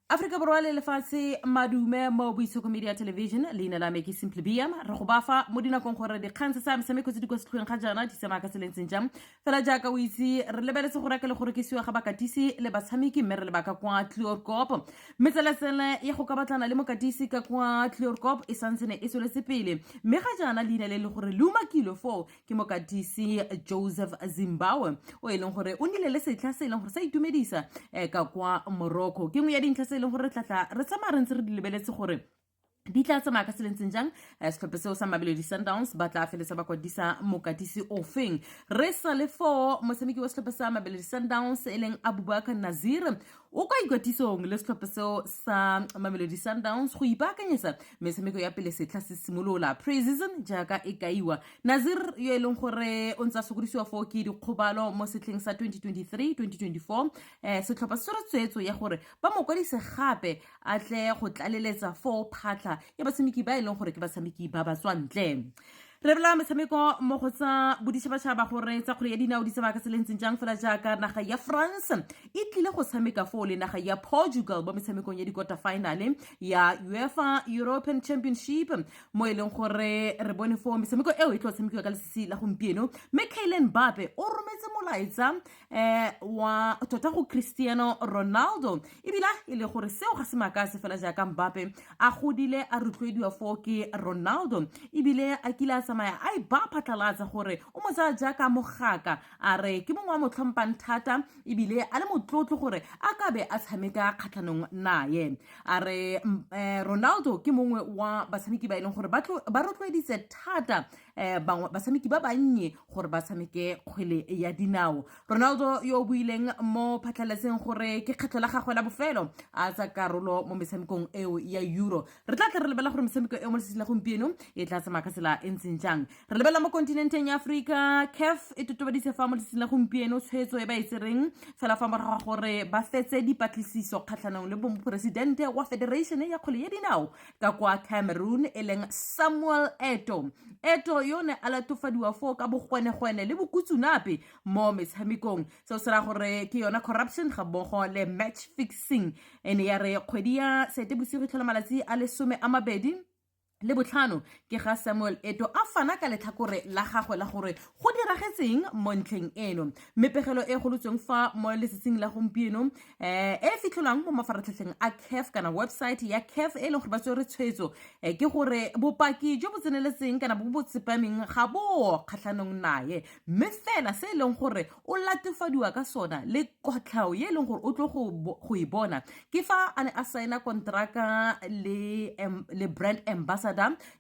Afrika Borwa le lefatshe madume mo Boitshoko Media Television. Leina la me ke Simply BM. Re go bafa mo dinakong gore dikgang tse sa metshameko tse di kwa setlhoeng ga jaana di tsamaya ka tseleng jang. Fela jaaka o itse, re lebeletse go reka le go rekisiwa ga bakatisi le batshameki, mme re lebaka kwa Chloorkop. Metseletsele ya go ka batlana le mokatisi ka kwa Chloorkop e santsene e tsweletse pele, mme ga jaana leina le le gore le umakilwe foo ke mokatisi Joseph Zimbabwe, o e leng gore o nnile le setlha se e leng gore sa itumedisa ka kwa Morocco. Ke nngwe ya dintlha tse e leng gore re tlatla re tsamaya re ntse re di lebeletse gore di tla tsamaya ka selentseng jang. Setlhopha seo sa Mamelodi Sundowns ba tla feletsa ba kwadisa mokatisi ofeng. Re sa le foo, motshameki wa setlhopha sa Mamelodi Sundowns e leng Abubakar Nazir o kwa ikwatisong le setlhopha seo sa Mamelodi Sundowns go ipaakanyetsa metshameko ya pele setlha se simolola, pre-season jaaka e kaiwa. Nazir yo e leng gore o ntse a sokodisiwa foo ke dikgobalo mo setlheng sa 2023-2024, setlhopha se tshwere tshwetso ya gore ba mo kwadise gape a tle go tlaleletsa foo phatlha ya batshameki ba e leng gore ke batshameki ba ba tswantle. Re bela metshameko mo go tsa boditšhabatšhaba gore tsa kgwele ya dinao di tsamaya ka tsela e ntseng jang, fela jaaka naga ya France e tlile go tshameka foo le naga ya Portugal mo metshamekong ya di-quarter final ya UEFA European Championship, mo e leng gore re bone foo metshameko eo e tlo tshamekiwa ka letsatsi la gompieno. Mme Kylian Mbappe o rometse molaetsa wa tota go Cristiano Ronaldo, ebile e le gore seo ga se makase fela jaaka Mbappe a godile a rotloediwa foo ke Ronaldo, ebile a kile a tsamaya a e ba phatlalatsa gore o mo tsaya jaaka mogaka. A re ke mongwe wa mo tlhompang thata ebile a le motlotlo gore a ka be a tshameka kgatlhanong naye. A re Ronaldo ke mongwe wa batshameki ba e leng gore ba rotloeditse thata bangwe batshameki ba bannye gore ba tshameke kgwele ya dinao. Ronaldo yo o buileng mo phatlhaletseng gore ke kgetlho la gagwe la bofelo a tsa karolo mo metshamekong eo ya Euro. Re tla tle re lebelela gore metshameko eo mo letsatsing la gompieno e tla tsamaya ka tsela e ntseng jang. Re lebelela mo kontinenteng ya Aforika, CAF e totobaditse fa mo letsatsing la gompieno tshwetso e ba e tsereng fela fa morago ga gore ba fetse dipatlisiso kgatlhanong le bomoporesidente wa federation ya kgwele ya dinao ka kwa Cameroon e leng Samuel Eto'o. Eto'o yo ne a latofadiwa foo ka bogwenegwene le bokutsunape mo metshamekong. Seo se raya gore ke yona corruption ga mmogo le match fixing. E ne ya re kgwedi ya Seetebosigo e tlhola malatsi a le 25 ke ga Samuel Eto'o a fana ka letlhakore la gagwe la gore go diragetseng mo ntlheng eno. Mme pegelo e golotsweng fa mo letsatsing la gompieno e fitlhelwang mo mafaratlhatlheng a CAF kana website ya CAF e leng gore ba tswere tshwetso ke gore bopaki jo bo tseneletseng kana bo bo tsepameng ga bo kgatlhanong naye, mme fela se e leng gore o latofadiwa ka sona le kotlhao ye e leng gore o tlo go e bona ke fa a ne a saena kontraka le brand ambassador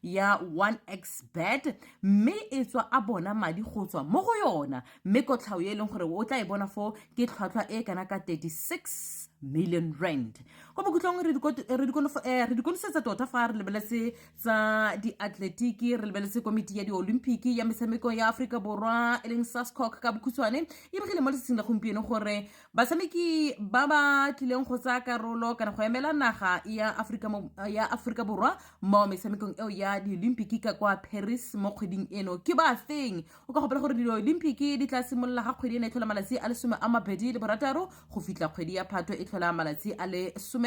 ya 1xBet, mme e tswa a bona madi go tswa mo go yona. Mme kotlhao ye e leng gore o tla e bona foo ke tlhwatlhwa e kana ka 36 million rand. Kwa bokhutlong re dikonosetsa tota fa re lebeletse tsa diatletiki, re lebeletse komiti ya diolimpiki ya metshameko ya Aforika Borwa e leng SASCOC ka bokhutshwane e begile mo letsatsing la gompieno gore batshameki ba ba tlileng go tsaya karolo kana go emela naga ya Aforika Borwa mo metshamekong eo ya diolimpiki ka kwa Paris mo kgweding eno ke ba feng. O ka gopola gore diolimpiki di tla simolola ga kgwedi ena e tlhola malatsi a le 26 go fitlha kgwedi ya Phato e tlhola malatsi a le 11.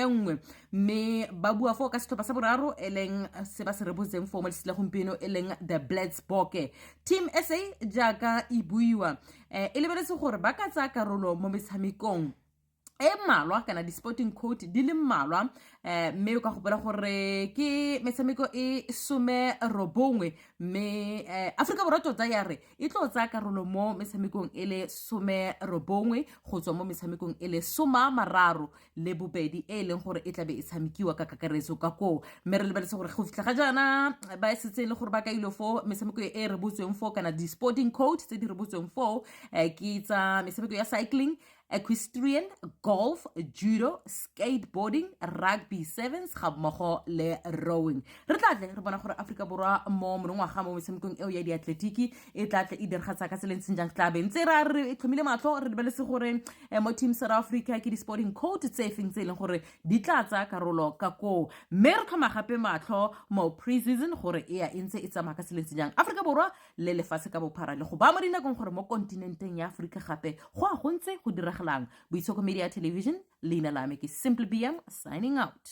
Mme ba bua foo ka setlhopha sa boraro e leng se ba se rebotseng foo mo letsatsi la gompieno e leng the Blitzbokke. Team SA jaaka e buiwa e lebeletse gore ba ka tsaya karolo mo metshamekong e mmalwa kana di-sporting code di le mmalwa, mme o ka gopola gore ke metshameko e 19, mme Aforika Borwa tota ya re e tlo tsaya karolo mo metshamekong e le 19 go tswa mo metshamekong e le 32 e e leng gore e tlabe e tshamekiwa ka kakaretso ka koo. Mme re lebeletse gore go fitlha ga jaana ba e setse e le gore ba kaile foo metshameko e rebotsweng foo kana di-sporting code tse di rebotsweng foo ke tsa metshameko ya cycling, equestrian, golf, judo, skateboarding, rugby sevens ga mmogo le rowing. Re tla tle re bona gore Aforika Borwa mo monongwaga mo metshamekong eo ya diatletiki e tla tle e diragatsa ka tsela e ntseng jang. Tla be ntse ra re tlhomile matlho re lebeletse gore mo Team South Africa ke di-sporting code tse feng tse e leng gore di tla tsaya karolo ka koo, mme re tlhoma gape matlho mo pre-season gore e ya e ntse e tsamaya ka tsela e ntseng jang. Aforika Borwa le lefatshe ka bophara le go ba mo dinakong gore mo kontinenteng ya Aforika gape go a go ntse go diragala. diragalang. Boitshoko Media Television, leina la me ke Simple BM, signing out.